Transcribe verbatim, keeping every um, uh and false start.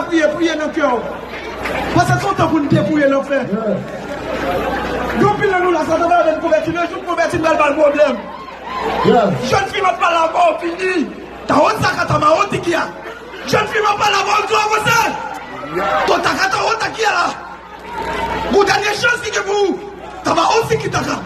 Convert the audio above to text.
Priye, priye nan kè w. Paske se yon tan pou n depouye lanfè. Gen anpil nan nou la, Satan pral avè n konvèti, men jou n konvèti, n pral ba l pwoblèm. Jèn fi m ap pale avè w, fini. Tawo sakata mawo tikia. Jèn fi m ap pale avè w, tou avanse. To takata wo takia la. Pou dènye chans ki gen pou ou. Taba osi ki taka.